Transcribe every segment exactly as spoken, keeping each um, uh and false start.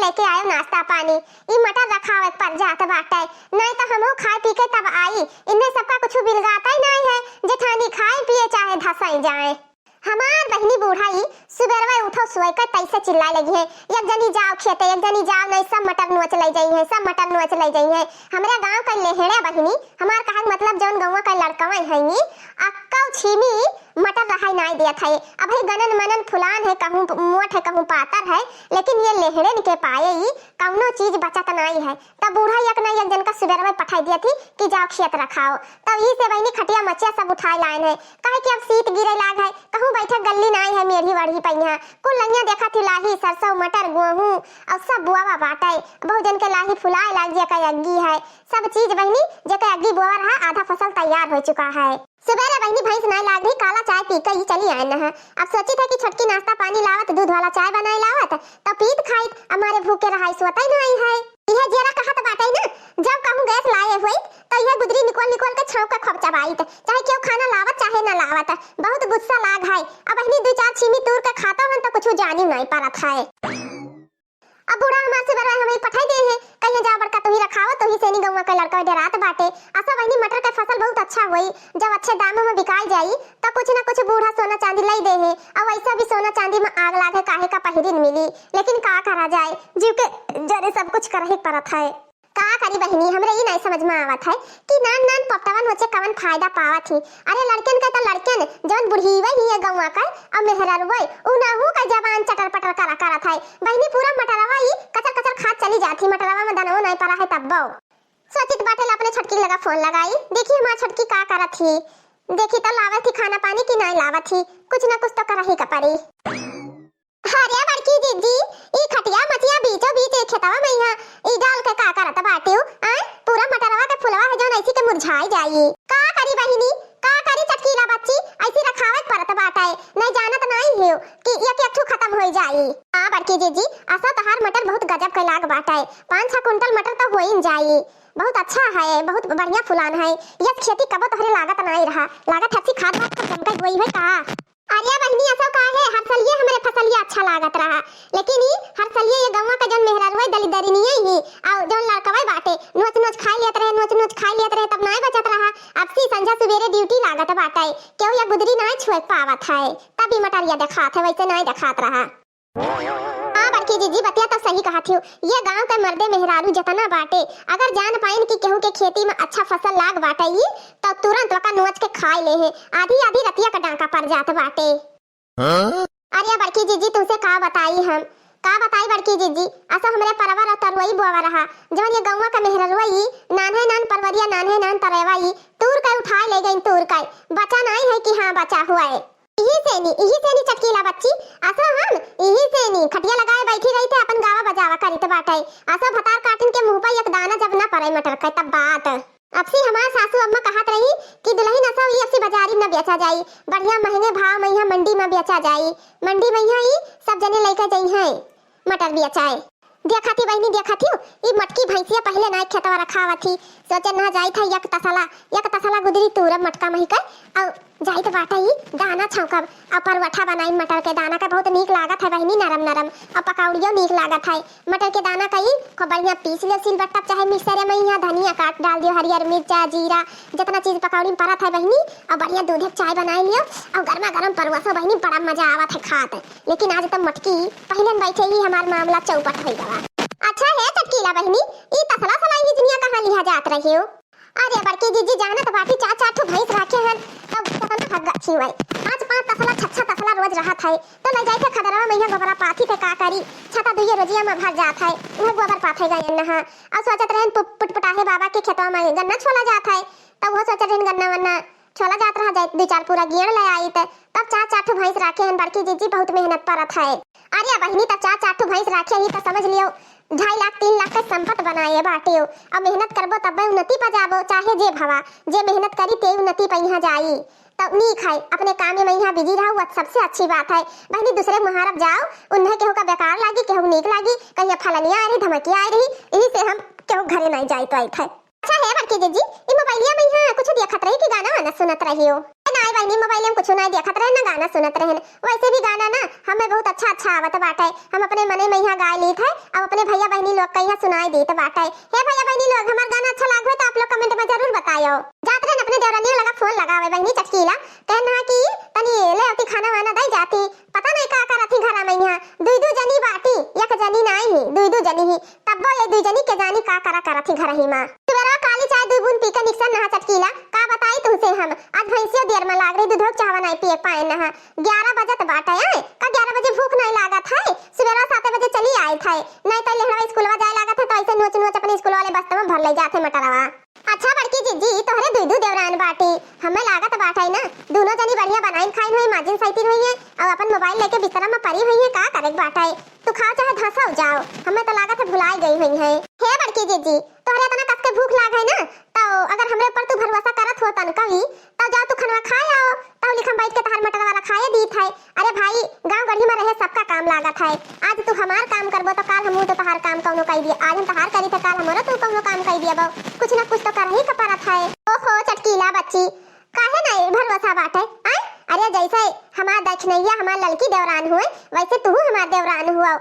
लेके आयो नाश्ता पानी, ई मटर रखावे के पर जात बाटे, नहीं तो हमहू खाए पी के तब आई। इन्हें सबका कुछ बिलगाता ही नहीं है, जेठानी खाए पिए चाहे धसाई जाए। हमार बहिनी बूढ़ा ई सुबेरवे उठो सोए के तैसे चिल्लाए लगी है, "एक जनी जाओ खेते, एक जनी जाओ, नहीं सब मटर नोच ले जाई है, सब मटर नोच ले जाई है।" हमरे गांव के लेहड़े बहिनी, हमार कहे के मतलब जौन गौवा के लड़कवे हैं नी, अक्कौ छीमी मटर रहाई नाई देत है। अब है गनन मनन फुलान है, कहूँ मोट है, कहूँ पातर है, लेकिन ये लेहड़न के पाए ई कौनो चीज बचत नाई है। तब बूढ़ा एक ना एक जन का सुबेरवे पठाई दिया थी कि जाओ खेत रखाओ। तब ई से बहिनी खटिया मचिया सब उठाए लाइन है, काहे कि अब शीत गिरे लाग है, कहूँ बैठे गल्ली नाई है, मेढ़ी वढ़ी पहिया कुल लंगिया देखा थी लाही, सरसों, मटर, गेहूँ और सब बुआवा बाटे। बहुत जन के लाही फुलाए लाग, जेका अग्गी है, सब चीज बहिनी जेका अग्गी बोआ रहा, आधा फसल तैयार हो चुका है। सुबेरे बहिनी भैंस नाई लाग रही, काला चाय पी के ही चली आए न है। अब सोची था कि छोटकी नाश्ता पानी लावत, दूध वाला चाय बनाए लावत, तो पीत खाइत, हमारे भूखे रहाई सोता ही नाई है। यह जेरा कहत बाटे ना, जब कहूँ गैस लाए हुई तो यह गुदरी निकोल निकोल के छौंक के खूब चबाइत, चाहे केहू खाना लावत चाहे ना लावत। बहुत गुस्सा लाग है। अब बहिनी दू चार छीमी तूर के खातो हन तो कुछ जानी नाई परत है। अब बूढ़ा हमार सुबेरवा हमें पठाई दे है, कहिए जाओ बड़का तुही रखाओ, तुही से नी गौवा के लड़का डेरात बाटे। असा बहिनी मटर के फसल बहुत अच्छा होई, जब अच्छे दाम में बिकाई जाई तो कुछ ना कुछ बूढ़ा सोना चांदी लाई दे है। अब वैसा भी सोना चांदी में आग लागे काहे का पहिरिन मिली, लेकिन का करा जाए, जीव के जरे सब कुछ करही परत है। का करी बहिनी, हमरे ई नाई समझ में आवत है कि नान नान पपटवन होचे कवन फायदा पावत ही। अरे लड़कन के तो लड़कन जौन बुढ़ीवे ही है गौवा के, और मेहररुवे उनहू का जबान चटर पटर करा करत है। बहिनी पूरा मटरवा ई कचर कचर खात चली जात ही, मटरवा में दनवो नाई परा है तब्बो। सोचित बाटे ला अपने छोटकी लगा फोन लगाई, देखी हमार छोटकी का करत ही, देखी तो लावत ही खाना पानी कि नाई लावत ही, कुछ ना कुछ तो करही का परी। अरे बड़की जीजी, ई खटिया मचिया बीचो बीच एक खेतवा में यहाँ ई डाल के का करत बाटिउ? आय, पूरा मटरवा के फुलवा है जौन ऐसी के मुरझाई जाई। का करी बहिनी, का करी चटकीला बच्ची, ऐसी रखावे के परत बाटे, नहीं जानत नाई हियो कि एक एक ठो खत्म होई जाई। हाँ बड़की जीजी, असा तहार मटर बहुत गजब के लाग बाटे, पाँच छह कुंटल मटर तो होइन जाई। बहुत अच्छा है, बहुत बढ़िया फुलान है। यस खेती कबो तोहरे लागत नाई रहा, लागत हर सी खाद वाद खूब जम के होई है का? अरे बहिनी, असो का है, हर सलिये हमरे फसलिया अच्छा लागत रहा, लेकिन ई हर सलिये ये गौवा के जौन मेहररुए दलिदरिनिये ही, और जौन लड़कवे बाटे, नोच नोच खाई लेत रहे, नोच नोच खाई लेत रहे, तब नाय बचत रहा। अब सी संझा सुबेरे ड्यूटी लागत बाटे, केहू या गुदरी नाय छुए पावत है, तब ई मटरिया देखात है, वैसे नाय देखात रहा। हाँ बड़की जीजी, बतिया तो सही कहत हियो। ये गांव के मर्दे मेहरारू जतना बाटे, अगर जान पाइन कि केहू के खेती में अच्छा फसल लाग बाटे ई, तो तुरंत ओका नोच के खाए ले है। आधी आधी रतिया का डांका पड़ जात बाटे। हाँ? अरे बड़की जीजी, तुमसे का बताई हम, का बताई बड़की जीजी, असो हमरे परवर और तरुई बोवा रहा, जवन ये गौवा का मेहररुआ ई नान्हे नान परवरिया, नान्हे नान तरेवा ई तूर के उठाए ले गई, तूर के बचा नाई है कि हाँ बचा हुआ है। इही सेनी, इही सेनी चटकीला बच्ची, असो हम इही सेनी खटिया लगाए बैठी रही थे, अपन गावा बजावा करित बाटे। असो भतार काठिन के मुंह पर एक दाना जब ना पड़े मटर के तब बात। अब सी हमार सासू अम्मा कहत रही कि दुल्हन असो ई अब सी बाजारी न बेचा जाई, बढ़िया महंगे भाव में यहाँ मंडी में बेचा जाई, मंडी में यहाँ ई सब जने लेके जइहैं मटर बेचाए। देखा थी बहिनी, देखा थी, ई मटकी भैंसिया पहले ना खेतवा रखावा थी, सोचे ना जाई था एक तसला, एक तसला गुदरी तूरब मटका मही कर, और जाई तो बाटा ई दाना छौंकब, और परवठा बनाई मटर के दाना का, बहुत नीक लागत है बहिनी, नरम नरम, और पकौड़ियो नीक लागत है। मटर के दाना का ई खूब बढ़िया पीस लियो सिलबट्टा चाहे मिक्सर में, यहाँ धनिया काट डाल दियो, हरियर मिर्चा, जीरा, जितना चीज पकौड़ी में परत है बहिनी, और बढ़िया दूधे के चाय बनाई लियो, और गर्मा गर्म परुआ से बहिनी बड़ा मजा आवत है खात। लेकिन आज तो मटकी पहले बैठे ही हमार मामला चौपट हो गवा। अच्छा है चटकीला बहिनी, ई तसला सलाई हिजनिया कहाँ लिहा जात रही हो? अरे बड़की जीजी, जानत बाटी चार चार ठो भैंस राखे हन, तब केतना हग्गा छिवाई। पाँच पाँच तसला, छह छह तसला रोज रहत है, तो ले जाए थे खदरवा में यहाँ गोबरा पाथी थे का करी, छता दुइये रोजिया में भर जात है, वह गोबर पाथे गए न है। और सोचत रहन पुट-, पुटपुटाहे बाबा के खेतवा में गन्ना छोला जात है, तब वो सोचत रहन गन्ना वन्ना छोला जात रहा जाए, दो चार पूरा गियड़ ले आई ते। तब चार चार ठो भैंस राखे हन बड़की जीजी, बहुत मेहनत परत है। अरे बहिनी, तब चार चार ठो भैंस राखे ही तो समझ लियो ढाई लाख तीन लाख के संपत बनाए बाटे हो। अब मेहनत करबो तब उन्नति पर जाबो, चाहे जे भवा, जे मेहनत करी ते उन्नति पर यहाँ जाई। तब नीक है, अपने काम में यहाँ बिजी रहो, वो सबसे अच्छी बात है। बहिनी दूसरे मुहारब जाओ, उन्हें केहू का बेकार लागी, केहू नीक लागी, कहीं फलनिया आ रही, धमकिया आ रही, यही से हम केहू घरे नहीं जाए तो आई थे। अच्छा हे बड़की जीजी, ई मोबाइलिया में यहाँ कुछ देखत रही कि गाना वाना सुनत रही हो? ए, नाई बहिनी मोबाइल में कुछ नाहीं देखत रहेन, ना गाना सुनत रहेन। वैसे भी गाना ना हमें बहुत अच्छा अच्छा आवत बाटे, हम अपने मने में यहाँ गाय लीत है, अब अपने भैया बहिनी लोग का यहाँ सुनाई दीत बाटे। हे भैया बहिनी लोग, हमार गाना अच्छा लाग होय तो आप लोग कमेंट में जरूर बतायो। जात रहेन अपने देवरानिया लगा फोन लगावे बहिनी चटकीला, कहन हा कि तनी ले अउती खाना वाना दे जाती, पता नहीं का करत ही घरा में यहाँ, दुई दू जनी बाटी, एक जनी नाहीं ही, दुई दू जनी ही। तब्बो ये दुई जनी के जानी का करा करत ही घरही मा। सुबेरवा काली चाय दुई बूंद पी के निकसन नहा चटकीला, का बताई तुहसे हम, आज भैंसियो देर मा लाग रही, दूधो के चाहवा नाहीं पिए पाए नहा। ग्यारह बजत बाटे, आए का ग्यारह बजे भूख नाहीं लागत है? सुबेरवा साते बजे चली आइत है, नाहीं तो लेहड़वा स्कूलवा जाए लागत है तो ऐसे नोच नोच अपने स्कूल वाले बस्ता मा भर ले जात है मटरवा। अच्छा बड़की जिज्जी, तोहरे दुई दू देवरान बाटी, हमें लागत बाटे ना, दूनो जनी बढ़िया बनाइन खाइन होई, माजिन सैतिन होई है, और अपन मोबाइल लेके बिस्तरा मा परी होई है, का करे के बाटे? तू खाओ चाहे धसाओ जाओ, हमें तो लागत है भुलाई गई हुई है। हे बड़की जिज्जी, तोहरे इतना कस के भूख लाग है ना, तो अगर हमरे ऊपर तू भरोसा करत हो तन कभी, तो जाओ तू खनवा खाए आओ, तो लिखम बैठ के तहार मटरवा रखाए दीत है। अरे भाई, गाँव गढ़ी मा रहे सबका काम लागत है। आज तू हमार काम करबो तो काल हमहू तो तहार काम कौनो कई दिया। आज हम तहार करी थे, काल हमरो तू कौनो काम कई दिया बो। कुछ ना कुछ तो करही का परत है। ओहो चटकीला बच्ची, काहे ना ये भरोसा बाटे, आय? अरे जैसे हमार दक्षिणैया हमार ललकी देवरान हुए, वैसे तू हमार देवरान हुआ।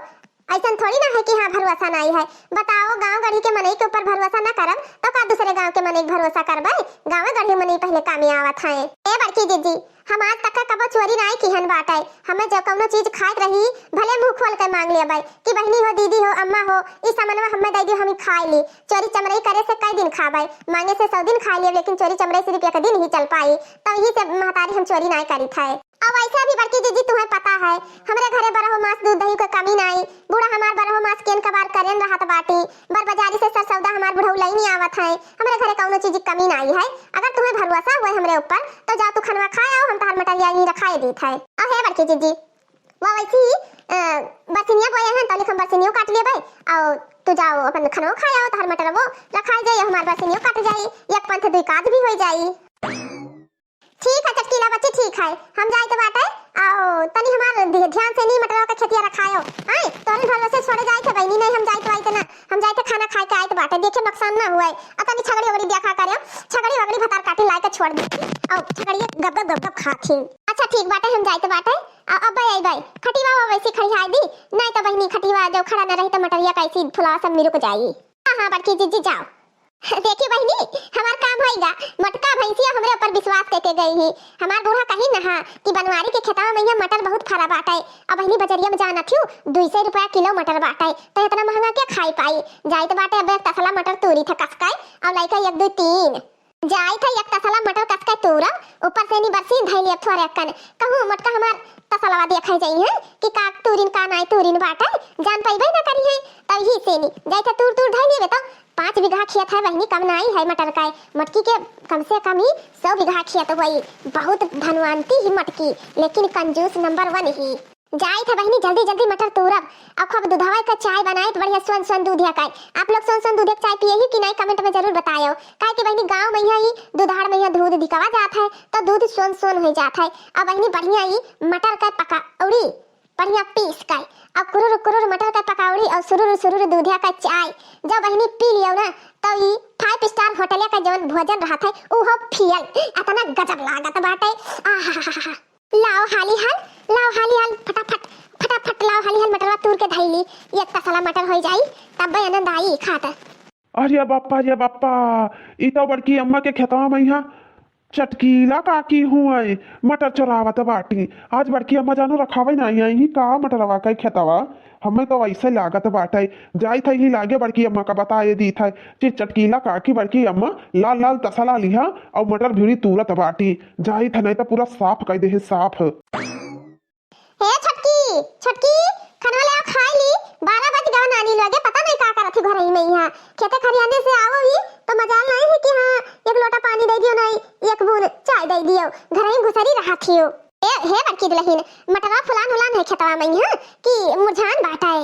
ऐसन थोड़ी ना है कि हाँ भरोसा नाहीं है। बताओ, गाँव गढ़ी के मनई के ऊपर भरोसा ना करब तो का दूसरे गाँव के मनई के भरोसा करबे? गाँव गढ़ी मनई पहले कामे आवत है। ए बड़की जिज्जी, हम आज तक का कबो चोरी नाहीं किहन बाटे। हमें जो कौनो चीज खाए के रही, भले मुँह खोल के मांग लेबे कि बहिनी हो, दीदी हो, अम्मा हो, ई सामानवा हमें दे दियो, हम ई खाए ली। चोरी चमरई करे से कई दिन खाबे, मांगे से सौ दिन खाए लिए, लेकिन चोरी चमरई सिर्फ एक दिन ही चल पाई। तो यही से महतारी हम चोरी नाहीं करी थे। अब वैसे भी बड़की जिज्जी तुम्हें पता है, हमरे घरे बरहो मास दूध दही के कमी नाहीं। बूढ़ा हमार बरहो मास केन कबार करेन रहत बाटी। बर बाजारी से सर सौदा हमार बुढ़ऊ लई नहीं आवत है। हमरे घरे कौनो चीज की कमी नाहीं है। अगर तुम्हें भरोसा हुए हमरे ऊपर तो जाओ तू खनवा खाए आओ, हम तहार मटरिया यहीं रखाए दीत है। अहे बड़की जिज्जी, वो वैसे ही, अ, बरसिनिया बोए हैं, तौलिक हम बरसिनियो काट लेबे, और तू जाओ अपन खनवा खाए आओ, तहार मटरवो रखाए जाई, हमार बरसिनियो काट जाई, एक पंथ दुई काज भी हो जाई। ठीक है चटकीला बच्ची, ठीक है, हम जाइत बाटे। आओ तनी हमार ध्य-, ध्यान से नहीं मटरवा के खेतिया रखायो। आए तोहरे भरोसे छोड़े जाइत है बहिनी, नहीं हम जाइत वाइत ना, हम जाइत खाना खाए के आइत बाटे, देखे नुकसान ना हुए। आ तनी छगड़ी वगड़ी देखा करे, छगड़ी वगड़ी भतार काटी लाए के छोड़ दी। आओ छगड़िया गप गप गप गप खाथिन। अच्छा ठीक बाटे, हम जाइत बाटे। आ अब आई बाई खटिवा वैसे खड़ी हाई दी, नहीं तो बहिनी खटिवा जो खड़ा न रही तो मटरिया कैसी फुलावा सब मिरुक जाई। हाँ हाँ बड़की जिज्जी जाओ। देखी बहिनी, हमार काम होइगा, मोटका भैंसिया हमरे ऊपर विश्वास करके गई ही। हमार बूढ़ा कही नहा कि बनवारी के खेतवा में यहाँ मटर बहुत फरा बाटे। अब बहिनी बजरिया में जाना थियू, दुई सौ रुपया किलो मटर बाटे, तो इतना महंगा क्या खाई पाई? जाइत बाटे अब एक तसला मटर तूरी थे कसकाई, और लइका एक दो तीन। जाइत है एक तसला मटर कसकाई तूरब, ऊपर से नी बरसीन धैली अब थोरे अक्कन। कहूँ मोटका हमार तसलवा देखे जाई है कि का तूरिन का नाई तूरिन बाटे, जान पइबे ना करी है। तब ही से नी जाइत है तूर तूर धैली बे तो पाँच बीघा खेत है बहिनी, कम नाई है मटर का। मटकी के कम से कम ही सौ बीघा खेत होई। बहुत धनवंती ही मटकी, लेकिन कंजूस नंबर वन ही। जाइत है बहिनी, जल्दी जल्दी मटर तूरब। अब खूब दुधवा का चाय बनाए तो बढ़िया सोन सोन दूधिया का। आप लोग सोन सोन दूधिया का चाय पिए ही कि नाई, कमेंट में जरूर बतायो। काहे कि बहिनी गाँव में यहाँ ही दुधार में यहाँ दूध दिखावा जात है, तो दूध सोन सोन हो जात है। अब बहिनी बढ़िया ही मटर का पकौड़ी बढ़िया पीस के, अब कुरुर कुरुर मटर का पकौड़ी और सुरुर सुरुर दूधिया का चाय जब बहिनी पी लियो ना, तो ई फाइव स्टार होटलिया का जौन भोजन रहत है, उहो फियल, इतना गजब लागत बाटे। आहा, लाओ हाली हाल, लाओ हाली हाल, फटाफट, फटाफट लाओ हाली हाल मटरवा तूर के धैली, एक तसला मटर हो जाई, तब आनंद आई खात। अरे बप्पा, अरे बप्पा, ई तो बड़की अम्मा के खेतवा में यहाँ चटकीला काकी हुए मटर चोरावत बाटी। आज बड़की अम्मा जानो रखावे ना आई ही का मटरवा के खेतवा। हमें तो वैसे लागत बाटे, जाइत है ही लागे बड़की अम्मा का बताए दीत है कि चटकीला काकी बड़की अम्मा लाल लाल तसला लिहा और मटर भिड़ी तूरत बाटी। जाइत है नहीं तो पूरा साफ कर दे है, साफ। हे छोटकी, छोटकी, खनवा ले आओ, खाए ली। बारह बज गवा नानी लोगे, पता नहीं का करत ही घरही में यहाँ। खेते खरियाने से आवो ही तो मजाल नहीं है कि हाँ एक लोटा पानी दे दियो, नहीं एक बूंद चाय दे दियो। घरही घुसरी रहत हियो। ए, हे बड़की दुलहिन, मटरवा फुलान उलान है खेतवा में यहाँ कि मुरझान बाटा है?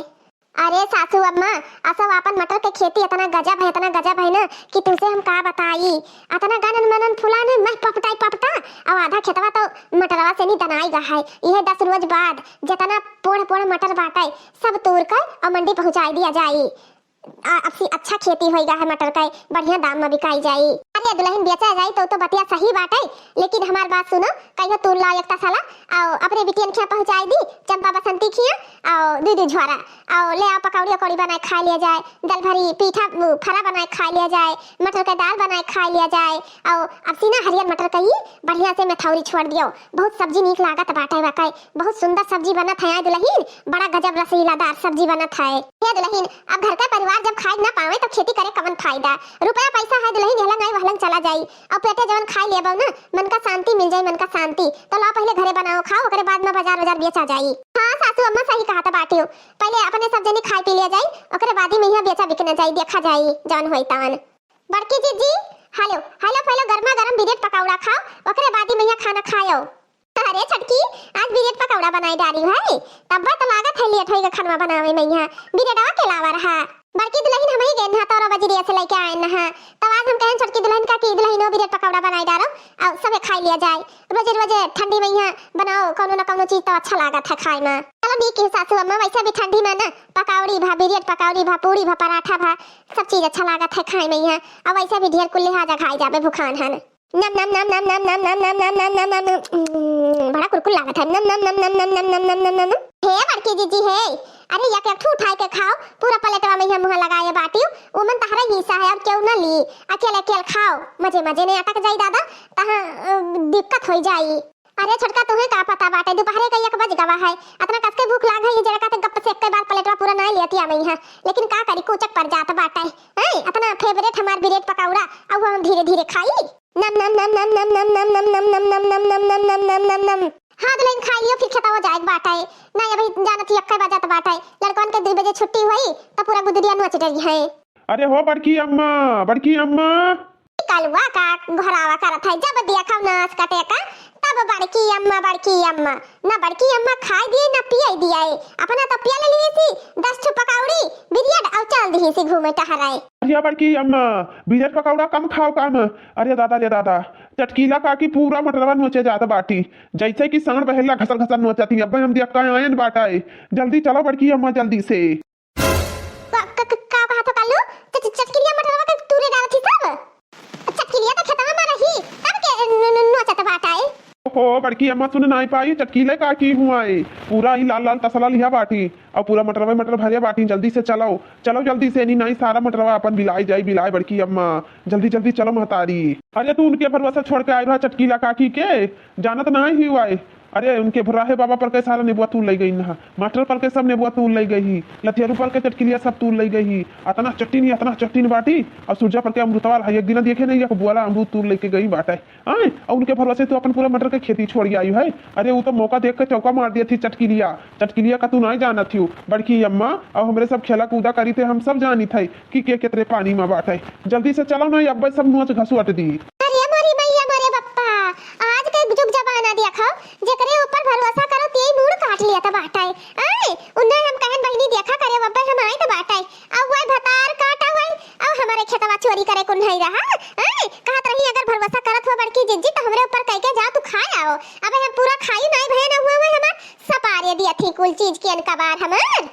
अरे सासू अम्मा, असो आपन मटर के खेती इतना गजब है, इतना गजब है ना कि तुमसे हम का बताई। इतना गनन मनन फुलान है, मैं पपटाई पपटा, अब आधा खेतवा तो मटरवा से नहीं दनाई गा है। यह दस रोज बाद जितना पोड़ पोड़ मटर बाटे, सब तोड़ कर और मंडी पहुंचाई दिया जाई। आ, अब से अच्छा खेती होई गा है मटर का, बढ़िया दाम में बिकाई जाई। आ अरे दुलहिन, बेचा जाई तो, तो बतिया सही बाटे, लेकिन हमार बात सुनो, कहियो तूल लाओ एक तसला, अउ अपने बिटियन खिया पहुँचाई दी, चंपा बसंती खिया, अउ दुइ दुइ झोरा, अउ ले आओ पकौड़ी उकौड़ी बनाए खाइ लिया जाए, दलभरी पीठा, उ, फरा बनाए खाइ लिया जाए, मटर के दाल बनाए खाइ लिया जाए, अउ अब सीना हरियर मटर कही बढ़िया से मेथौरी छोड़ दियो, बहुत सब्जी नीक लागत बाटे वाकई। बहुत सुंदर सब्जी बनत है आय दुलहिन, बड़ा गजब रसीलादार सब्जी बनत है। हे दुलहिन, अब घर का परिवार जब खाए ना पावे तो खेती करे कवन फायदा? रुपया पैसा है दुलहिन, यहला नाई वहलन चला जाई। अब पेटे जवन खाए लेबो ना, मन का शांति मिल जाई, मन का शांति। तो लाओ पहिले घरे बनाओ खाओ, ओकरे बाद में बाजार बाजार बेचा जाई। हाँ सासू अम्मा सही कहत बाटियो, पहिले अपने सब जनी खाए पी लिया जाई, ओकरे बाद ही में यहाँ बेचा बिकना जाई, देखा जाई जवन होई तवन। बड़की जीजी, हेलो हेलो हेलो, गर्मा गर्म बिरेड पकौड़ा खाओ, ओकरे बाद ही में यहाँ खाना खायो। अरे छोटकी, आज बिरेड पकौड़ा बनाई डारी है, तब तो लागत है लेट होइगा खनवा बनावे में। यहाँ बिरेडवा के लावा रहा। बड़की दुलहिन, हम ही गेन हा तोरा बजरिया से लेके आए न हा, तब आज हम कहन छोटकी दुलहिन का कि दुलहिनो बिरेड पकौड़ा बनाई डारो, अउ सबे खाई लिया जाए। रोजे रोजे ठंडी में यहाँ बनाओ कौनो न कौनो चीज तो अच्छा लागत है खाए में। चलो नीक है सासू अम्मा, वैसे भी ठंडी में ना पकौड़ी भा बिरेड पकौड़ी भा पूड़ी भा पराठा भा सब चीज अच्छा लागत है खाए में यहाँ, अउ वैसे भी ढेर कुल लिहाजा खाई जाबे भुखान हन। नम नम नम नम नम नम नम नम नम नम नम नम नम। उम्म, बड़ा कुरकुर लागत है। नम नम नम नम नम नम नम नम नम नम। हे बड़की जीजी हे, अरे एक एक ठू उठाए के खाओ, पूरा प्लेटवा में यहाँ मुँह लगाए बाटियो, उमन तहरा हिस्सा है, अब केहू ना ली, अकेले अकेले खाओ, मजे मजे नहीं अटक जाई दादा, तहाँ अ, दिक्कत होई जाई। अरे छोटका, तुहे का पता बाटे, दोपहरे का एक बज गवा है, अतना कस के भूख लाग है, ये जरा का तो गप से एक बार प्लेटवा पूरा ना लियती आ मैं यहाँ, लेकिन का करी, कोचक पर जात बाटे। हैं, अतना फेवरेट हमार बिरेड पकौड़ा, अब हम धीरे धीरे खाई। नम नम नम नम नम नम नम नम नम नम नम नम नम नम नम नम नम नम। हाँ दुलहिन, खाई लियो, फिर खेतवा जाए के बाटे। ना, अभी जानत ही अक्का बजत बाटे, लड़कन के दुइ बजे छुट्टी होई, त पूरा गुदरिया नोच डरी है। अरे हो बड़की अम्मा, बड़की अम्मा। ई कलुआ का घरावा करत है, जब देखा नास कटे का, तब बड़की अम्मा, बड़की अम्मा। ना बड़की अम्मा खाई दिए, ना पियाई दिए। अपना तो पिया ले लिए सी, दस ठो पकौड़ी, बिरियड, और चल दिही सी घूमे टहराए। अरे बड़की अम्मा, बिरेड पकौड़ा कम खाओ कम। अरे दादा रे दादा, चटकीला काकी पूरा मटरवा नोचे जात बाटी, जैसे कि सांड बहेला घसर घसर नोचती। अब हम दिया का आयन बाटाए, जल्दी चलो बड़की अम्मा, जल्दी से। का, का, का, का कहा तो कालू? च-, च-, चटकीला मटरवा के तूरे डालत ही सब? चटकीला तो खेतवा में रही, तब के न-, न-, नोचत बाटाए। ओहो, बड़की अम्मा सुन नाई पाई, चटकीले काकी हुआ है। पूरा ई लाल लाल तसला लिहा बाटी, और पूरा मटरवा मटर भरे बाटी। जल्दी से चलो, चलो जल्दी से, नी नाई सारा मटरवा अपन बिलाई जाई, बिलाई बड़की अम्मा। जल्दी जल्दी चलो महतारी। अरे तू उनके भरोसा छोड़ के आई रहा चटकीला काकी के, जानत नाई ही हुआ है। अरे उनके भुराहे बाबा पर के सारा नेबुआ तूल लई गई ना, मास्टर पर के सब नेबुआ तूल लई गई ही, लथियारू पर के चटकिलिया सब तूल लई गई ही। अतना चट्टिन ही, अतना चट्टिन बाटी, और सुरजा पर के अमृतवा रहा। एक दिन देखे नहीं, एक बुआला अमरूद तूल लेके गई बाटे। आए, और उनके भरोसे तू अपन पूरा मटर के खेती छोड़ आई है। अरे वो तो मौका देख के चौका मार दिया थी चटकिलिया, चटकिलिया का तू नहीं जानत थी बड़की अम्मा। और हमरे सब खेला कूदा करी थे, हम सब जानी थे कि के केतरे पानी में बाटे। जल्दी से चलो ना, अब्बे सब नोच घसुअट दी। अरे मोरी मैया मोरे बप्पा, आज के जुग जमाना देखो, जेकरे ऊपर भरोसा करो, तेई मूड़ काट लिया था बाटे। आए, उन्हें हम कहन बहिनी देखा करे, अब्बे हम आए तो बाटे। अब वह भतार काटा हुआ है, अब हमारे खेतवा चोरी करे को नहीं रहा। आए, कहत रही अगर भरोसा करत हो बड़की जिज्जी तो हमरे ऊपर कह के जाओ, तू खा आओ। अब हम पूरा खाई नहीं भय न हुआ हुआ हमार, सपारे दिया थी कुल चीज के अनकबार हमार।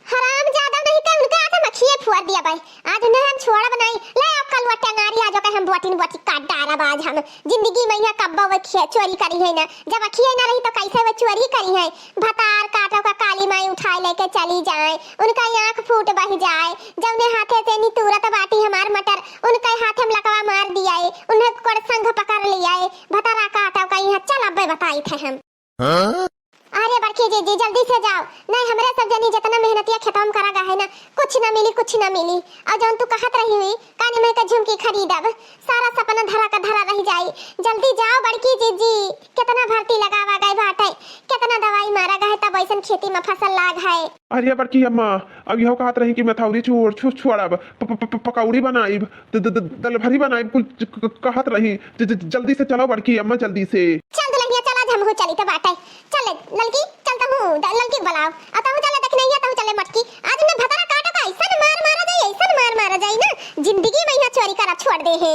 हराम ज्यादा नहीं का उनका आज हम अखिए फुआ दिया भाई। आज उन्हें हम छोड़ब नहीं। ले अब कलुआ टेंगारी आज ओके हम बोटिन बोटी काट डारब आज हम। जिंदगी में यहाँ कब्बो वो खे-, चोरी करी है ना। जब अखिए ना रही तो कैसे वो चोरी करी है? भतार काटो का काली माई उठाए लेके चली जाए। उनका आँख फूट बही जाए। जौने हाथे से नी तूरत बाटी हमार मटर, उनके हाथ हम लकवा मार दिया है। उन्हें कोड़ संग पकड़ लिया है। भतारा काटो का यहाँ चल अब्बे बताई थे हम। हाँ? अरे बड़की जीजी, जल्दी से जाओ, नहीं हमरे सब जनी जितना मेहनतिया खेतवा में करा गा है ना, कुछ ना मिली, कुछ ना मिली। और जौन तू कहत रही हुई, कानी में के झुमकी खरीदब, सारा सपना धरा का धरा रह जाई। जल्दी जाओ बड़की जीजी, कितना भर्ती लगावा गए बाटे, कितना दवाई मारा गए, तब ऐसन खेती में फसल लाग है। अरे बड़की अम्मा, अब यहो कहत रही कि मेथौरी छोड़, छु-, छोड़ब, प-, प-, प-, पकौड़ी बनाइब, द-, द-, द-, दलभरी बनाइब, कुल च-, क-, क-, कहत रही। ज-, ज-, जल्दी से चलो बड़की अम्मा, जल्दी से। चल दुल्हनिया, चल आज हमहू चली त बाटे। चल ले, ललकी, चल तहू, द-, ललकी के बुलाओ। आ तहू चल ले, देख नहीं है, तहू चल ले मटकी। आज उन्हें भतरा काटा का ऐसन मार मारा जाई, ऐसन मार मारा जाई ना, जिंदगी में यहाँ चोरी करब छोड़ दे है।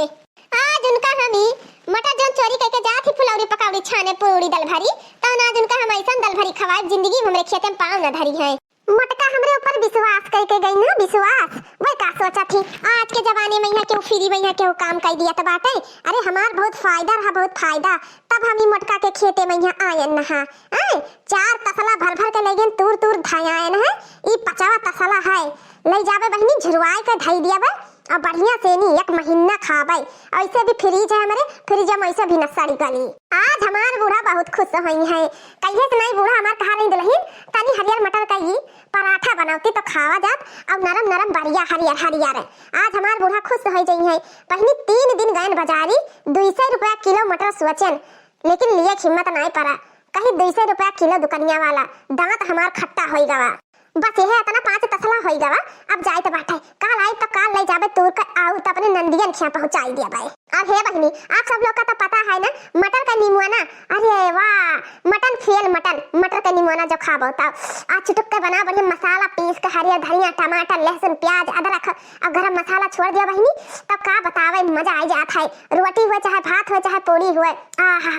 आज उनका हम ही मटर जौन चोरी करके जात ही फुलौरी पकौड़ी छाने पूरी दलभरी, तौन आज उनका हम ऐसन दलभरी खवाए, जिंदगी में हमरे खेते में पाँव न धरी है। मटका हमरे ऊपर विश्वास कइके गई ना, विश्वास। वह का सोचत ही, आज के जमाने में यहाँ केहू free में यहाँ केहू काम कइ दियत बाटे। अरे हमार बहुत फायदा रहा, बहुत फायदा, तब हम ई मोटका के खेते में यहाँ आयन नहा। आए, चार तसला भर भर के ले गए, तूर तूर धयायन है। ई पचवा तसला है, ले जाबे बहिनी, झुरवाए के धई दियाबे। अब बढ़िया से नी एक महीना खाबे। ऐसे भी fridge है हमरे, fridge में ऐसे भी न सड़ी गली। आज हमार बूढ़ा बहुत खुश होई है। कहिए से नहीं बूढ़ा हमार कहा रही, दुलहिन, तनी हरियर मटर का ई पराठा बनौती तो खावा जात, अब नरम नरम बढ़िया हरियर हरियर। आज हमार बूढ़ा खुश होई जई है। बहिनी तीन दिन गयन बाजारी, दुई सौ रुपया किलो मटर सोचन, लेकिन लिए हिम्मत नाय परा। कही दुई सौ रुपया किलो दुकनिया वाला, दांत हमार खट्टा होई गवा। बस यह इतना पाँच तसला होई गवा, अब जाए तो बाटे, काल आई तो काल ले जाबे तूर के आऊ तो अपने नंदियन खिया पहुँचाई दिया बाई। अब हे बहिनी, आप सब लोग का तो पता है ना, मटर का निमुआना, अरे वाह, मटन फेल मटन, मटर का निमुआना जो खाबो तो आज चुटुक के बना बढ़िया मसाला पीस के हरियर धनिया, टमाटर, लहसुन, प्याज, अदरक और गरम मसाला छोड़ दिया बहिनी, तब का बतावे, मजा आ जात है। रोटी हुए चाहे भात हुए चाहे पूड़ी हुए, आहा,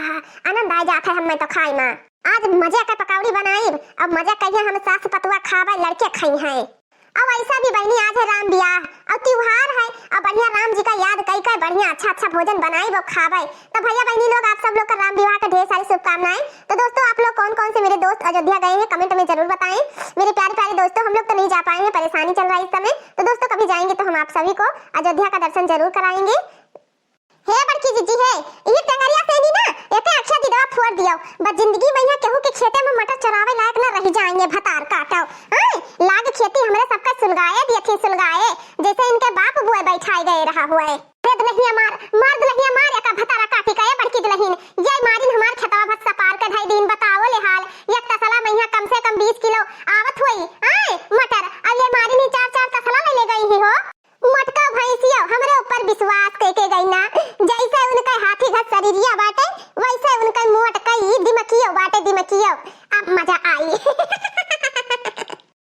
आनंद आ जात है हमें तो खाए में। आज मजे के पकौड़ी बनाई, अब मजे कहिए हम सास पतुआ खावे, लड़के खाई हैं। अब ऐसा भी बहिनी आज है राम बियाह और त्योहार है, अब बढ़िया राम जी का याद कई कई बढ़िया अच्छा अच्छा भोजन बनाई वो खावे। तो भैया बहिनी लोग, आप सब लोग का राम विवाह का ढेर सारी शुभकामनाएं। तो दोस्तों, आप लोग कौन कौन से मेरे दोस्त अयोध्या गए हैं, comment में जरूर बताएं। मेरे प्यारे प्यारे दोस्तों, हम लोग तो नहीं जा पाए हैं, परेशानी चल रहा है इस समय। तो दोस्तों, कभी जाएंगे तो हम आप सभी को अयोध्या का दर्शन जरूर कराएंगे। हे बड़की जीजी हे, ई टेंगरिया से नी ना, एके अखिया दिदवा फोड़ दियो। बस जिंदगी में यहाँ केहू के खेते में मटर चरावे लायक ना रह जाएंगे, भतार काटो। आए, लाग खेती हमरे सबका सुलगाए दिए थे, सुलगाए, जैसे इनके बाप बुए बैठाए गए रहा हुए। रे दुलहिया मार, मार दुलहिया मार, एका भतारा काटी का, ए बड़की दुलहिन, ये मारिन हमार खेतवा भस सपार के धई दीन, बताओ ले हाल, एक तसला में यहाँ कम से कम बीस किलो आवत हुई, आए, मटर, अब ये मारिन ही चार चार तसला ले ले गई ही हो। मोटका भैंसिया हमरे ऊपर विश्वास कइके गई ना, जैसे उनके हाथी घस शरीरिया बाटे, वैसे उनके मोटका ई दिमकियो बाटे, दिमकियो। अब मजा आई।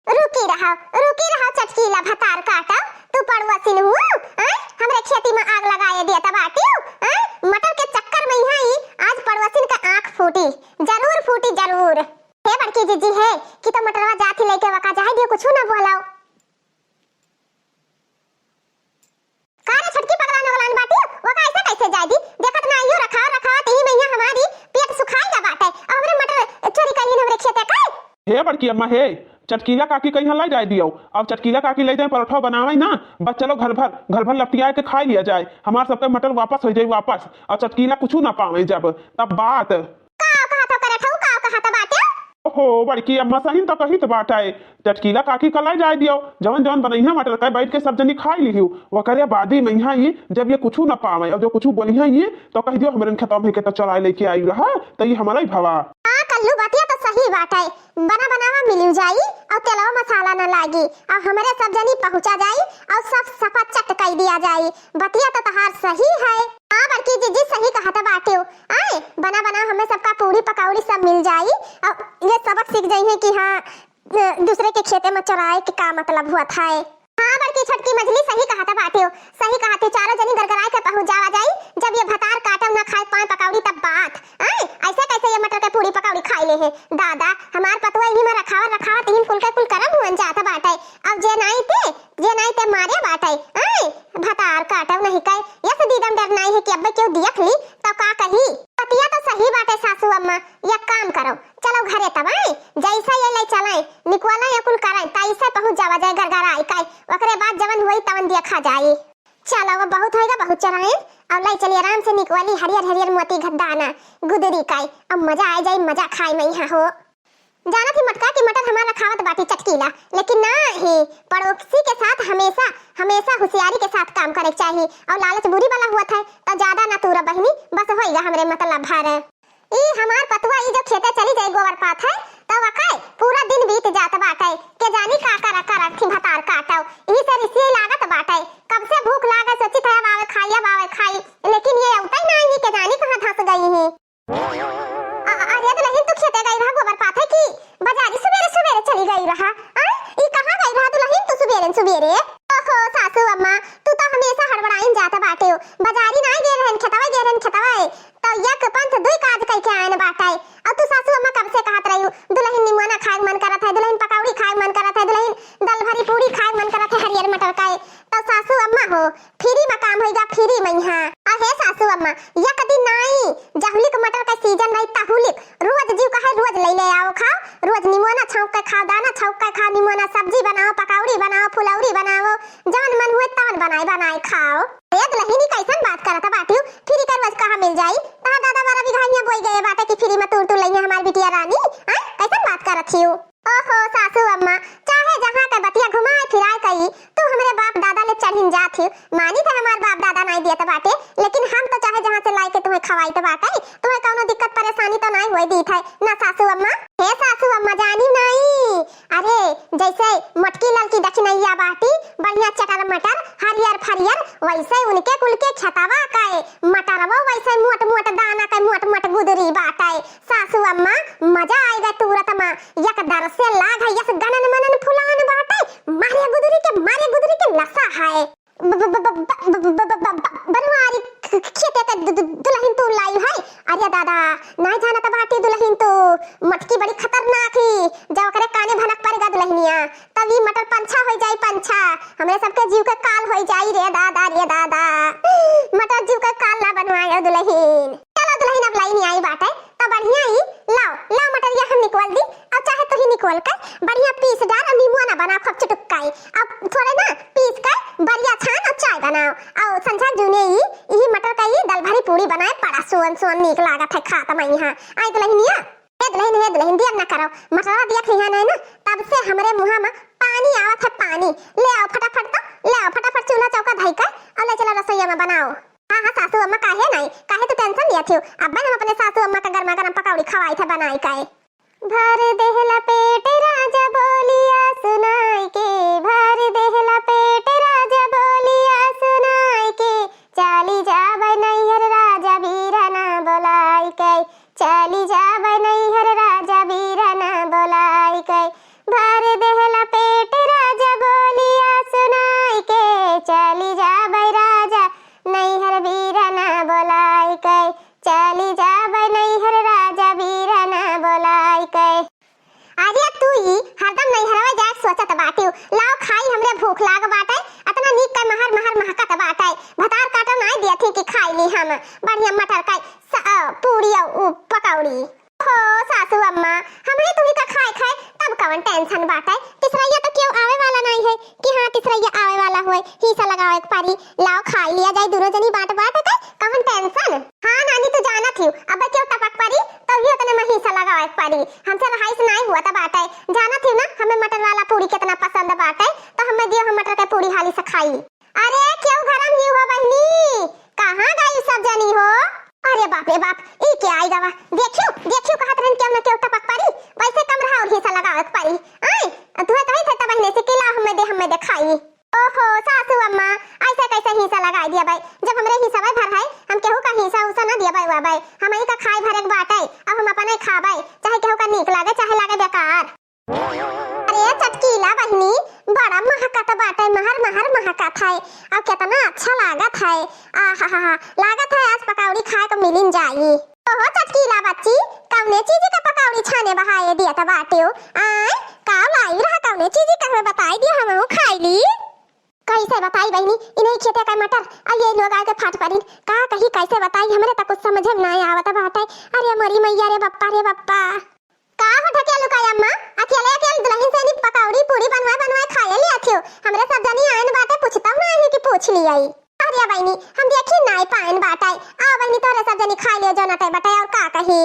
रुकी रहो, रुकी रहो, चटकीला भतार काटा, तू पड़ुआ सिनहू, आय? हमरे खेती में आग लगाए दिया तब आटियो, आय? मटर के चक्कर में यहाँ ई आज पड़ुआ सिन का आँख फूटी, जरूर फूटी, जरूर। हे बड़की जीजी हे, कि तो मटरवा जाथी लेके वका जाए दियो, कुछ ना बोलाओ। का रे छोटकी पगलान वगलान बाटी, वो का ऐसे कैसे जाए दी? देखत ना आइयो, रखावा, रखावा, तेही में यहाँ हमारी पेट सुखाई गा बाटे। अब हमरे मटर चोरी करिन हमरे खेते का। हे बड़की अम्मा हे, चटकीला काकी कहीं लाई जाए दियो। अब चटकीला काकी ले जाए परोठा बनावे ना, बस चलो घर भर, घर भर लपटिया के खाई लिया जाए। हमार सबके मटर वापस हो जाए वापस, और चटकीला कुछ ना पावे जब, तब बात। का कहत हो करे ठऊ, का कहत बाटे? ओहो, बड़की अम्मा सही तो कहित बाटे। चटकीला काकी का लाई जाए दियो, जवन जवन बनइहा मटर का बैठ के सब जनी खाई लिहियो। ओकरे बादी में यहाँ ई जब ये कुछ ना पावे और जो कुछ बोलिहा ये तो कह दियो हमरे खेतवा में के तो चराए लेके आई रहा, तो ये हमारा ही भवा। हाँ कल्लू, बतिया तो सही बाटे। बना बनावा मिलियो जाई और तेलवा मसाला ना लागी और हमरे सब जनी पहुँचा जाई और सब सफा चट कई दिया जाई। बतिया तो तहार सही है। हाँ बड़की जीजी सही कहत बाटे। आए, बना बना हमें सबका पूरी पकौड़ी सब मिल जाई और ये सबक सीख जाई है कि हाँ, अ, दूसरे के खेते में चराए के का मतलब हुआ था। हाँ बड़की छोटकी मझली सही कहत बाटे, सही कहत है। चारों जनी गरगराए के पहुँच जावा जाई, जब ये भतार काटब ना खाए पाए पकौड़ी तब बात। आए, ऐसे कैसे ये मटर के पूरी पकौड़ी खाई ले है? दादा, हमार पतुआ इही में रखावत रखावत इहिन कुल के कुल करम हुअन जात बाटे। अब जे नाई ते, जे नाई ते मारे बाटे। आए, भतार काटब नहीं कहे, यस दीदम डर नाई है कि अब्बे केहू दियख ली, तो का कही? बतिया तो सही बाटे सासू अम्मा, एक काम करो, चलो घरे तब आए, जैसा ये ले चलाए, निकवाला ये कुल कराए, ताई से पहुँच जावा जाए गरगराई काई, ओकरे बाद जवन हुई तवन देखा जाए। चलो वो बहुत होएगा, बहुत चराए, अब ले चलिए आराम से निकवाली हरियर हरियर मोती घ-, दाना, गुदरी काई, अब मजा आ जाए, मजा खाए में यहाँ हो। जानत ही मोटका कि मटर हमार रखावत बाटी चटकीला, लेकिन ना ही, पड़ोसी के साथ हमेशा, हमेशा होशियारी के साथ काम करे के चाही और लालच बुरी वाला हुआ था, तो ज्यादा ना तूरा बहिनी, बस होइगा हमरे मतलब भर। ई हमार पतुआ ई जो खेते चली जाए गोबर पाथे, तो वकाए पूरा दिन बीत जात बाटे, के जानी का कर कर थी भतार काटो, यही से रिसिये लागत बाटे। कब से भूख लागे सोची थे अब आवे खाई, अब आवे खाई, लेकिन ये अवतई ना ही, के जानी कहाँ धंस गई ही। अ-, अ-, अरे दुलहिन, तू खेते गई रहा गोबर पाथे की बाजारी सुबेरे सुबेरे चली गई रहा? आ? ई कहाँ गई रहा दुलहिन तू सुबेरे सुबेरे? ओहो सासू अम्मा, तू तो हमेशा हड़बड़ाइन जात बाटे हो। बाजारी ना गए रहन, खेतवा गए रहन, खेतवा। तो एक पंथ दुई काज कइके आएन बाटइ। अउ तू सासू अम्मा कब से कहत रहिउ, दुलहिन निमोना खाए मन करत है, दुलहिन पकौड़ी खाए मन करत है, दुलहिन दल भरी पूड़ी खाए मन करत है हरियर मटर का। तो सासू अम्मा हो, free में काम होइगा, free में इहाँ। अउ हे सासू अम्मा, एक दिन नाई, जहुलिक मटर का season रही तहुलिक, रोज जीव कहे रोज लइ ले आओ खाओ, रोज निमोना छौंक के खाओ, दाना छौंक के खाओ, निमोना सब्जी बनाओ, पकौड़ी बनाओ, फुलौरी बनाओ, जवन मन हुए तवन बनाए बनाए खाओ। ए दुलहिनी कइसन बात करत बाटिउ, free का रोज कहाँ मिल जाई? तहार दादा बारह बीघा हियाँ बोई गए बाटे कि free में तूर तूर लइहे हमार बिटिया रानी, हैं? कइसन बात करत हिउ? ओहो सासू अम्मा, चाहे जहाँ के बतिया घुमाए फिराए कई, तू हमरे बाप दादा ले चढ़िन जात हिउ। मानी त हमार बाप दादा नाई दियत बाटे, लेकिन हम तो चाहे जहाँ से लाइके तुहें खवाइत बाटे, तुहें कउनो दिक्कत परेशानी तो नाई होए दीत है ना सासू अम्मा? हे सासू अम्मा, जानी नाई, अरे जैसे मोटकी ललकी दखिनैया बाटी, बढ़िया चटर मटर, हरियर फरियर, वैसे उनके कुल के खेतवा के मटरवो वैसे मोट मोट दाना के मोट मोट गुदरी बाटे। सासू अम्मा, मजा आइगा तुरत मा, एक दर से लाग है, यस गनन मनन फुलान बाटे, मारे गुदरी के, मारे गुदरी के नशा है। ब-, ब-, ब-, बनवारी ख-, ख-, खेते के दु-, दु-, दुलहिन तू लाई है। अरे दादा, नाई जानत बाटी दुलहिन तू, मटकी बड़ी खतरनाक ही। जब ओकरे काने भनक पड़ेगा दुलहिनिया, तब ई मटर पंछा होइ जाई पंछा। हमरे सबके जीव के काल होइ जाई रे दादा, रे दादा। मटर जीव के काल ना बनवाए दुलहिन। चलो दुलहिन, अब लाइन आई बाटे, तो बढ़िया ही लाओ, लाओ मटरिया हम निकल दी, और चाहे तू ही निकल के बढ़िया पीस डार और नींबुआ ना बना खूब चुटुक्काई, अब थोड़े ना पीस के बढ़िया छान और चाय बनाओ, और संझा जूने ही यही मटर का ही दल भरी पूड़ी बनाए, बड़ा सुअन सुअन नीक लागत है खात में यहाँ। आई दुलहिनिया, ए दुलहिन, ए दुलहिन, दिया ना करो, मटरवा दिया खइहा नहीं ना, तब से हमरे मुँहा में पानी आवत है पानी। ले आओ फटाफट, तो ले आओ फटाफट, चूल्हा चौका धई के और ले चलो रसोईया में बनाओ। हाँ, हाँ, सासू अम्मा, काहे नाई, काहे तू tension लिया थियो? अब्बे हम अपने सासू अम्मा का गर्मा गर्म पकौड़ी खवाई थे बनाई के। भर देहला पेट राजा बोलिया सुनाई के, भर देहला पेट राजा बोलिया सुनाई के, चाली जाबै नैहर राजा बीरना बोलाई के, चाली जाबै नैहर राजा बीरना बोलाई के। भर देहला पेट राजा बोलिया सुनाई के, चाली जाबै राजा नैहर बीरना बोलाई के, चाली जाबै नैहर राजा बीरना बोलाई के। अरे तू ही हरदम नैहरवा जाए सोचत बाटिउ, लाओ खाई, हमरे भूख लाग बाटे, अतना नीक के महर महर महकत बाटे, भतार काटो नाई दिया थी कि खाई ली हम बढ़िया मटर का स-, अ, पूड़ी अउ उ पकौड़ी। हो सासू अम्मा, हमही तुही का खाए खाए तब कवन tension बाटे? तिसरैया तो केहू आवे वाला नाई है कि हाँ तिसरैया आवे वाला होए, हिस्सा लगावे के पारी। लाओ खाई लिया जाए, दोनों जनी बाँट बाँट के, कवन tension? हाँ नानी, तू जानत हिउ, अब केहू टपक पारी तो भी उतने में हिस्सा लगावे के पारी। हमसे रहाइश नाई हुआ त बाटे, जानत हिउ ना हमें मटर वाला पूड़ी कितना पसंद बाटे, तो हमें दियो, हम मटर के पूड़ी हाली से खाई। अरे केहू घरम ही हो बहिनी, कहाँ गई सब जनी हो? अरे बाप रे बाप, ई के आई गवा? देखियो, देखियो, कहत रहन केहू न केहू टपक परी, वैसे कम रहा और हिस्सा लगावे के परी। आय, तुहे कही थे त बहिने से कि लाओ हमें दे, हमें दे खाई। ओहो सासू अम्मा, ऐसे कैसे हिस्सा लगाई दिया भाई? जब हमरे हिस्सा भाई भर है, हम केहू का हिस्सा उसा न दिया भाई, वा भाई, हम ही का खाई भरे के बाटे, अब हम अपने खाबे, चाहे केहू का नीक लागे, चाहे लागे बेकार। अरे चटकीला बहिनी, बड़ा महकत बाटे, महर महर महकत है, और कितना अच्छा लागत है। आहाहा, लागत है आज पकौड़ी खाए को मिलिन जाई। ओहो चटकीला बच्ची, कौने चीज के पकौड़ी छाने बहाए दियत बाटे? आय, का लाई रहा, कौने चीज के हमें बताई दियो, हमहू खाई ली। कैसे बताई बहिनी, इन्हीं खेते का मटर, और ये लोग आके फाट पड़िन। का कही, कैसे बताई, हमरे तक कुछ समझे में ना आवत बाटे। अरे मोरी मैया रे बप्पा रे बप्पा। का हो ढकेलू का अम्मा, अकेले अकेले दुलहिन से नी पकौड़ी पूड़ी बनवाए बनवाए खाए लिया थियो? हमरे सब जनी आयन बाटे, पूछता ना है कि पूछ लियाई। अरे बहिनी, हम देखी नाई पायन बाटे। आ बहिनी, तोरे सब जनी खाए लियो जो नटे बटे, और का कही?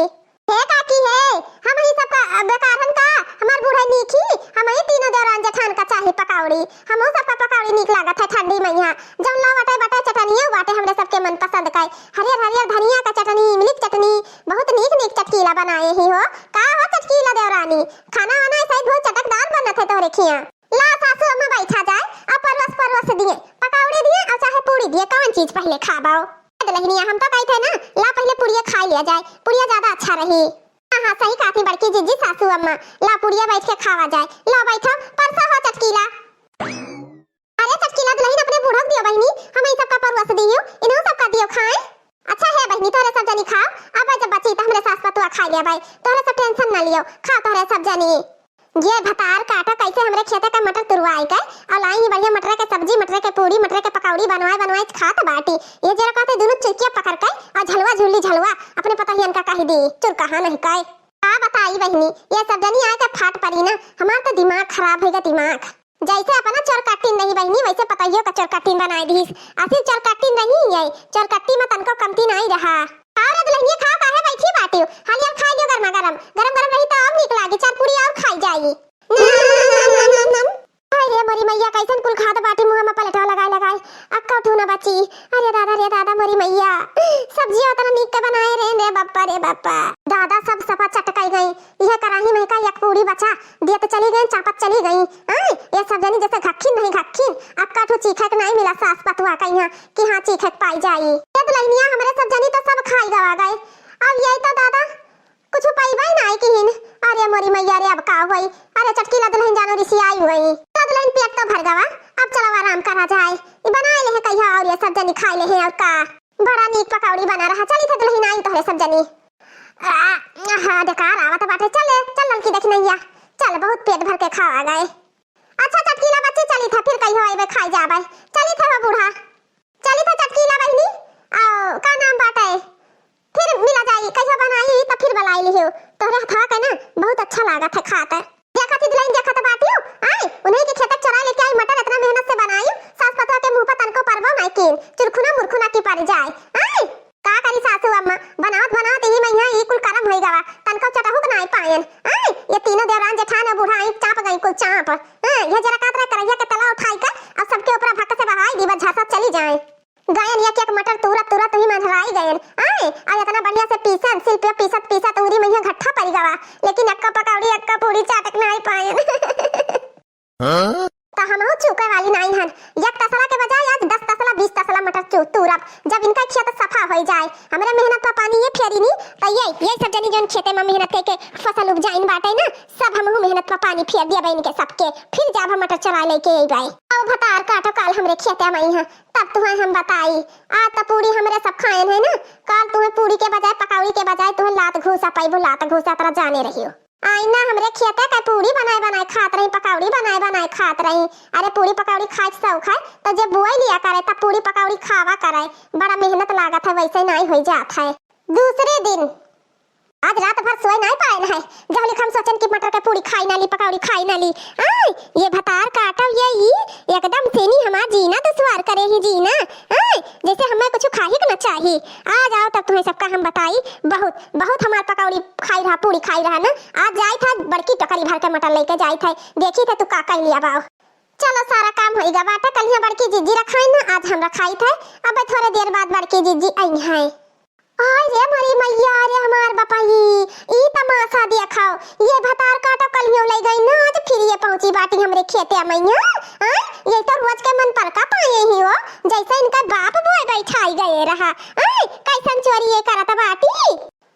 हे काकी हे, हम ही सबका बेकार हन का? हमार बूढ़ा नीक ही, हम ही तीनों देवरान जेठान का चाही पकौड़ी। हमहू सबका पकौड़ी नीक लागत है ठंडी में यहाँ। जौन लाओ बटे बटे चटनियो बाटे हमरे सबके मन पसंद का। हरियर हरियर धनिया का चटनी, इमली की चटनी, बहुत नीक नीक चटकीला बनाए ही हो। का हो चटकीला देवरानी, खाना वाना ऐसा ही बहुत चटकदार बनत है तोहरे खिया। ला सासू अम्मा बैठा जाए, आ परोस परोस दिए, पकौड़े दिए और चाहे पूड़ी दिए, कौन चीज पहले खाबो? दुलहिनिया, हम तो कही थे ना, ला पहले पुड़िया खा लिया जाए, पुड़िया ज्यादा अच्छा रही। हाँ, हाँ, सही कहा थी बड़की जीजी सासू अम्मा, ला पुड़िया बैठ के खावा जाए। ला बैठो, परसा हो चटकीला। अरे चटकीला दुलहिन, अपने बूढ़ो के दियो बहिनी, हम ई सबका परोस दियो, इन्हों सबका दियो खाए। अच्छा है बहिनी, तोरे सब जनी खाओ, ए भाई, तोहरे सब tension ना लियो, खा तोहरे सब जनी। ये भतार काटा कैसे हमरे खेते का मटर तुरवाई के, और लाई ही बढ़िया मटर के सब्जी, मटर के पूड़ी, मटर के पकौड़ी बनवाए बनवाए खात बाटी। ये जरा कहते दुनू चुरकिया पकड़ के और झलवा झूली झलवा अपने पतोहियन का कही दी, चुरकहा नहीं कहे। का बताई बहिनी, ये सब जनी आए के फाट परी ना, हमार तो दिमाग खराब होइगा, दिमाग। जैसे अपना चोरकट्टिन रही बहिनी, वैसे पतोहियो का चोरकट्टिन बनाए दीस। असी चोरकट्टिन रही ये, चोरकट्टी में तनको कमती नाई रहा। और दुल्हनिया खाओ, काहे बैठी बाटियो? हालिया खाई लियो गरमा गरम, गरम गरम रही तो और नीक लागी, चार पूरी और खाई जाई। नम, नम, नम, नम, नम, नम। हाय रे मोरी मैया, कैसन कुल खात बाटी मुँह में पलटवा लगाए लगाए। अक्का उठू ना बची। अरे दादा रे दादा मोरी मैया, सब्जिया उतना नीक के बनाए रहे रे बप्पा रे बप्पा। दादा सब सफा चटकाई गई। यह कराही में का एक पूरी बचा, दियत चली गई, चापत चली गई। आय, ये सब जनी जैसे घक्खिन नहीं घक्खिन। अक्का ठो चीखे के नहीं मिला सास पतुआ का यहाँ कि हाँ चीखे के पाई जाई। ये दुल्हनिया हमरे सब जनी तो सब खाई गवा गए। अब यही तो दादा कुछ पाइबा ही ना आई किहिन। अरे मोरी मैया रे, अब का होई? अरे चटकीला दुल्हन जानो रिसियाई हुई। चला दुल्हन पेट तो भर गवा, अब चलो आराम करा जाए। ई बनाए ले है कहिया और ये सब जनी खाई ले है और का। बड़ा नीक पकौड़ी बना रहा, चली थे दुल्हन आई तोहरे सब जनी। आ, हाँ, बेकार आवत बाटे। चल, चल ललकी देखनैया, चल, बहुत पेट भर के खावा गए। अच्छा चटकीला बच्ची, चली था, फिर कहियो आइबे खाई जाबे। चली था हो बूढ़ा, चली था चटकीला बहिनी। आओ, का नाम बाटे? फिर मिला जाई, कहियो बनाई तो फिर बुलाई लिहियो। तोहरे हथवा के ना बहुत अच्छा लागत है खात। देखत ही दुल्हन देखत बाटियो, आए, उन्हीं के खेतक चोराई लेके आई मटर, इतना मेहनत से बनाई, सास पतोह के मुंह पर तनको परबो नाई कीन, चुरखुना मुरखुना की पड़ जाए। आए, का करी सासू अम्मा, बनावत बनावत यही में यहाँ ई कुल करम होई गवा, तनको चटहुक नाई पायन। आए, ये तीनों देवरान जेठान और बूढ़ा आई चाप गई कुल चाप। हाँ, ये जरा कात रहे करैया के तला उठाई के और सबके ऊपर भक्क से बहाई दी, बस झांसा चली जाए। गयन एक एक मटर तुरत तुरत ही मंझराई गयन। आए, आ इतना बढ़िया से पीसन, सिल पे पीसत पीसत उंगली में यहाँ घट्ठा पड़ गवा, लेकिन अक्का पकौड़ी अक्का पूरी चाटक नाई पायन। हाँ? तो हमहू चूके वाली नाई हन, एक तसला के बजाय आज दस तसला, बीस तसला मटर चू-, तुरब। जब इनका खेत सफा होई जाए, हमरे मेहनत पर पानी ये फेरी नी, तो ये, ये सब जनी जौन खेते में मेहनत करके फसल उपजाइन बाटे ना, सब हमहू मेहनत पर पानी फेर दिया इनके सबके, फिर जाब हम मटर चोराई लेके आई बाई। आओ भतार काटो काल हमरे खेते में यहाँ, तब तुम्हें हम बताई। आज तो पूरी हमरे सब खायन है ना, काल तुम्हें पूरी के बजाय, पकौड़ी के बजाय तुम्हें लात घूसा पाइबो, लात घूसा तरह जाने रहियो। आई ना हमरे खेते का पूरी बनाए बनाए खात रही, पकौड़ी बनाए बनाए खात रही। अरे पूरी पकौड़ी खाए के शौक है तो जे बुआई लिया करे तब पूरी पकौड़ी खावा करे, बड़ा मेहनत लागत है, वैसे नाई होई जात है। दूसरे दिन आज रात भर सोए नाई पाए है, जहलिक हम सोचन कि मटर के पूरी खाई ना ली, पकौड़ी खाई ना ली। आय, ये भतार काटव ये ई एकदम से नी हमार जीना दुश्वार करे ही जीना। आय, जैसे हमें कुछ खाही के न चाही। आ जाओ तब तुम्हें सबका हम बताई, बहुत, बहुत हमार पकौड़ी खाई रहा, पूरी खाई रहा ना। आज जाई था बड़की टोकरी भर के मटर लेके जाई था, देखी थे तू का कह लिया बाओ। चलो सारा काम होई गा बाटे, कलिया बड़की जिज्जी रखाई ना, आज हम रखाई थे, अब थोड़े देर बाद बड़की जिज्जी आई है। आय रे मोरी मैया रे हमार बपाई, ई तमाशा देखो, ये भतार काटो कलियो ले गई ना, आज फिर ये पहुंची बाटी हमरे खेते मैया। आय, ये तो रोज के मन पर का पाए ही हो, जैसे इनका बाप बोए बैठाई गए रहा। आय, कैसन चोरी ये करत बाटी।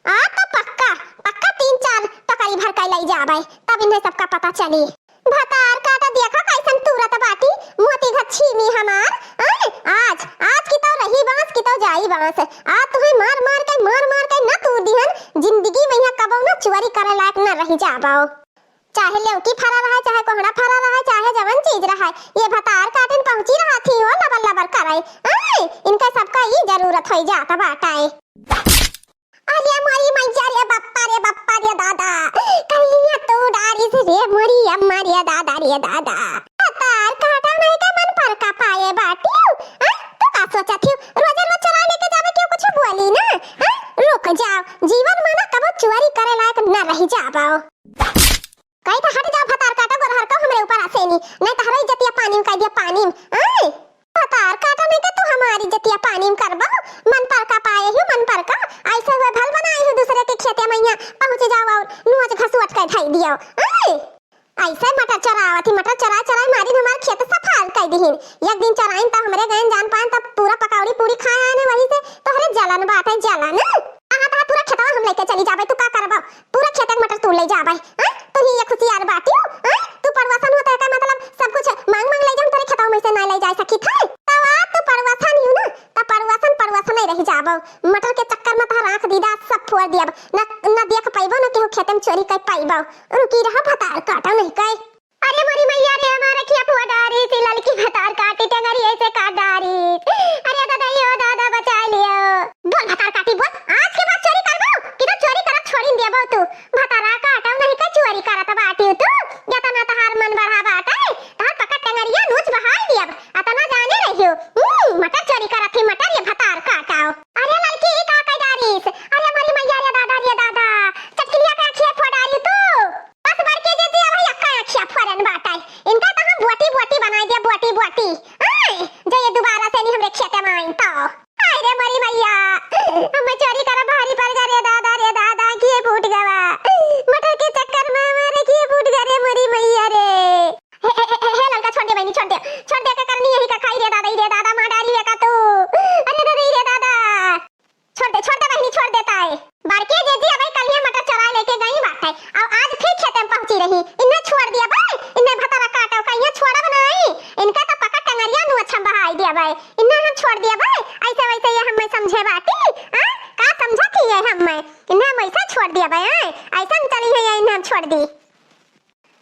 आ तो पक्का, पक्का तीन चार टोकरी भर के ले जाबे, तब इन्हें सबका पता चली। भतार काटा देखा कैसन तुरत बाटी, मोती घच्छी में हमार। आय, आज, आज की तो रही बांस, की तो जाई बांस। आज तुम्हें मार मार के, मार मार के न तूर दिहन, जिंदगी में यहाँ कबो न चोरी करे लायक न रही जाबो। चाहे लेवकी फरा रहे, चाहे कोहड़ा फरा रहे, चाहे जवन चीज रहे, ये भतार काटिन पहुंची रहा थी हो लबर लबर करे। आय, इनका सबका ई जरूरत होई जात बाटे। अरे मोरी मैया रे बप्पा रे बप्पा रे दादा, कहिया तू डारिस रे मोरी अम्मा रे दादा रे दादा। भतार काटा नहीं के मन पर का पाए बाटियो। आय, तू का सोचत हियो? रोज रोज चोरा लेके जावे क्यों कुछ बोली ना? आय, रुक जाओ, जीवन में ना कबो चोरी करे लायक न रही जाबो। कही था हट जाओ भतार काटा गोरहर को हमरे ऊपर आसेनी, नहीं तहरो इज्जतिया पानी में कह दिया पानी में। आय, भतार काटा नहीं के तू हमारी इज्जतिया पानी में करबो, मन पर का पाए हो, मन पर का, ऐसे हुए भल बनाए हो दूसरे के खेते मैया, पहुँच जाओ और नोच घसुअट के धई दियो। आय, ऐसे मटर चरावत ही, मटर चरा चरा मारिन हमार खेत सफाल कर दिहिन। एक दिन चराइन त हमरे गयन जान पाएन, तब पूरा पकौड़ी पूरी खाए आने वही से तोहरे जलन बाटे, जलन। आहा, तहार पूरा खेतवा हम लेके चली जाबे, तू का करबो? पूरा खेत के मटर तू ले जाबे, हैं? तू ही एक होशियार बाटियो, हैं? तू पड़वासन होते का मतलब सब कुछ मांग मांग ले जाऊं, तोरे खेतवा में से ना ले जा सकी थे? तब आज तू पड़वासन ही ना, तब पड़वासन, पड़वासन नहीं रह जाबो। मटर के चक्कर में तहार आंख दीदा सब फोड़ दिया, न, न देख पैबो। चोरी कर पाइबो। रुकी रहा, भतार काटा नहीं कई। अरे मोरी मैया रे, हमार अखिया फुआ डारी, सी ललकी भतार काटी टंगरी ऐसे काट डारी। अरे दादा, यो दादा, बचा लियो। बोल भतार काटी, बोल, आज के बाद चोरी करबो कि तो चोरी करब छोड़िन देबो तू। भतारा काटो नहीं का चोरी करत बाटी तू, जतना तहार मन बढ़ा बाटे, तहार पकड़ टंगरिया नोच बहाई दियब, अतना जाने रहियो। हम्म, मटर चोरी करत ही मटर, ये भतार काटाओ। अरे ललकी, ई का कई डारीस? अरे मोरी मैया रे दादा, रे दादा, चटकिलिया का अखिया फुआ डारी तू। बस बड़के जीजी, अब ही अक्का अखिया फरन बाटे। इनका तो हम बोटी बोटी बनाई दिया, बोटी बोटी। आय, जो ये दोबारा से नहीं हमरे खेते में आइन तो। हाय रे मोरी मैया, हम चोरी करब भारी पड़ गए रे दादा, रे दादा, अखिए फूट गवा। मटर के चक्कर में हमार अखिए फूट गए रे मोरी मैया रे। हे, हे, हे, हे, हे ललका, छोड़ दे बहिनी, छोड़ दे, छोड़ दे, का करनी यही का खाई रे दादा, ई रे दादा, मार डारी रे का तू। अरे दादा, ई रे दादा। छोड़ दे, छोड़ दे बहिनी, छोड़ देता है। बड़के जीजी अबे कलिया मटर चोराए लेके गई बाटे, और आज फिर खेते में पहुंची रही। इन्हें छोड़ दिया बे, इन्हें भतारा काटो का, इन्हें छोड़ब नहीं। इनका तो पकड़ टंगरिया नोच हम बहाई दिया बे, इन्हें हम छोड़ दिया बे। ऐसे वैसे ये हमें समझे बाटी, हाँ? का समझा थी ये हमें? इन्हें हम ऐसे छोड़ दिया बे, हाँ? ऐसा हम चली है, ये इन्हें हम छोड़ दी।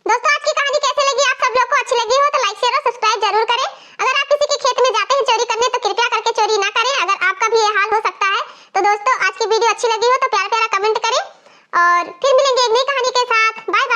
दोस्तों, आज की कहानी कैसे लगी आप सब लोग को? अच्छी लगी हो तो like, share और subscribe जरूर करें। अगर आप किसी के खेत में जाते हैं चोरी करने तो कृपया करके चोरी ना करें। अगर आपका भी ये हाल हो सकता है तो दोस्तों, आज की video अच्छी लगी हो तो प्यारा प्यारा comment करें और फिर मिलेंगे एक नई कहानी के साथ। Bye bye।